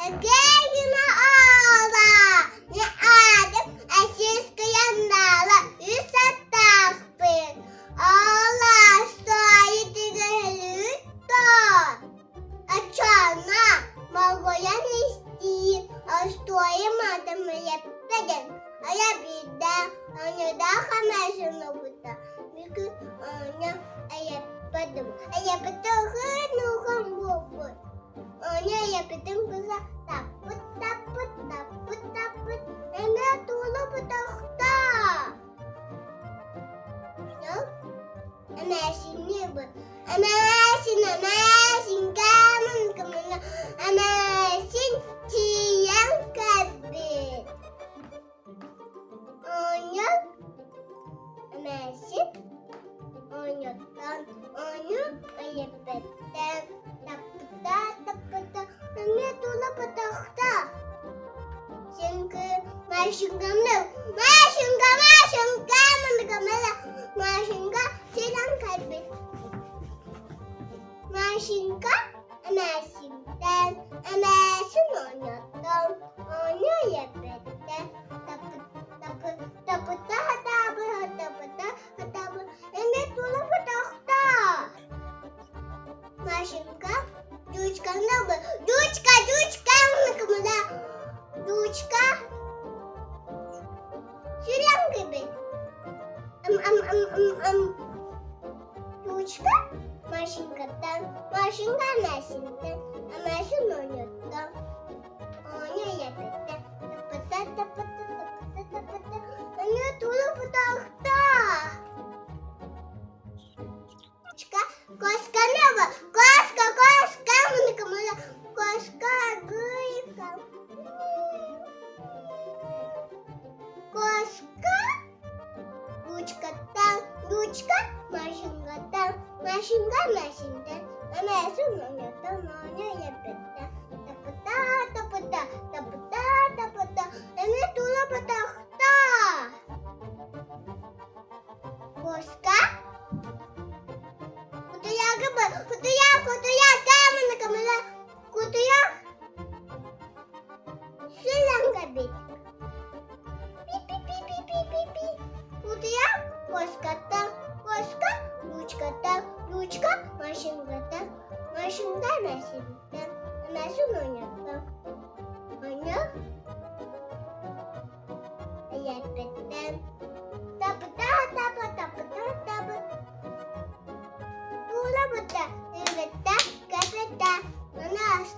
Гейна Аала, не аатым Асискыйаннаала үс аттаахпын. Аала стоит Оччоҕуна моҕойон истии остуойум атым эппэтин айа биирдэ оонньуудаах эмээхсин ылбыта бүгүн оонньуу эйэппэтим эйэппитэ уһун буолбут оонньуу эйэппитин кыса таппыт таппыт таппыт таппыт эмиэ туулубутахта Эмээсинниибин Эмээсин, эмээсин, кээмин кымына, эмээсин тиийэн кэлбит. Оонньол эмээсин оонньоттон оонньуу ыйыппыттан таппыта таппыта эмиэ тула потохто. Сенька, Машенька, Машенька, Машенька, Машенька, сыйдан кэлбит. Машенька эмээсинтэн, эмээсин оонньоттон, оонньуу ийэбиттэн тапыта сатаабыт, тапыта сатаабыт, эмиэ тула потохто. Машенька, Дучка, Дучка, Дучка, Дучка, Сүрэн кэбит. Дучка Машенькаттан, Машенька Машенькаттан, Машин оонньоттон, оонньуу ийэбиттэн, таппыта, таппыта, таппыта, таппыта, оонньуу тула путахта. Кошка, кошка, кошка, кошка, кошка, гыйка. Кошка, ручкаттан, ручка, машинкаттан, машинка, машинтан, эмээсин оонньоттон, оонньуу ийэбиттэн, тапыта, тапыта, тапыта, тапыта, эмиэ тула потохто. Кошка, кутуйаҕы, кутуйах, кутуйах, камына, камына, кутуйах, Сүлэҥҥэбит Пи-пи-пи-пи-пи-пи Кутуйах куоскаттан, куоска ручкаттан, ручка машинкаттан, машинка эмээхсиниттэн, эмээхсин оҕонньоттон, оҕонньор эйэппиттэн тапыта тапа тапыта тапы Туура быта, үбүттэ, көпүтэ, ынаас.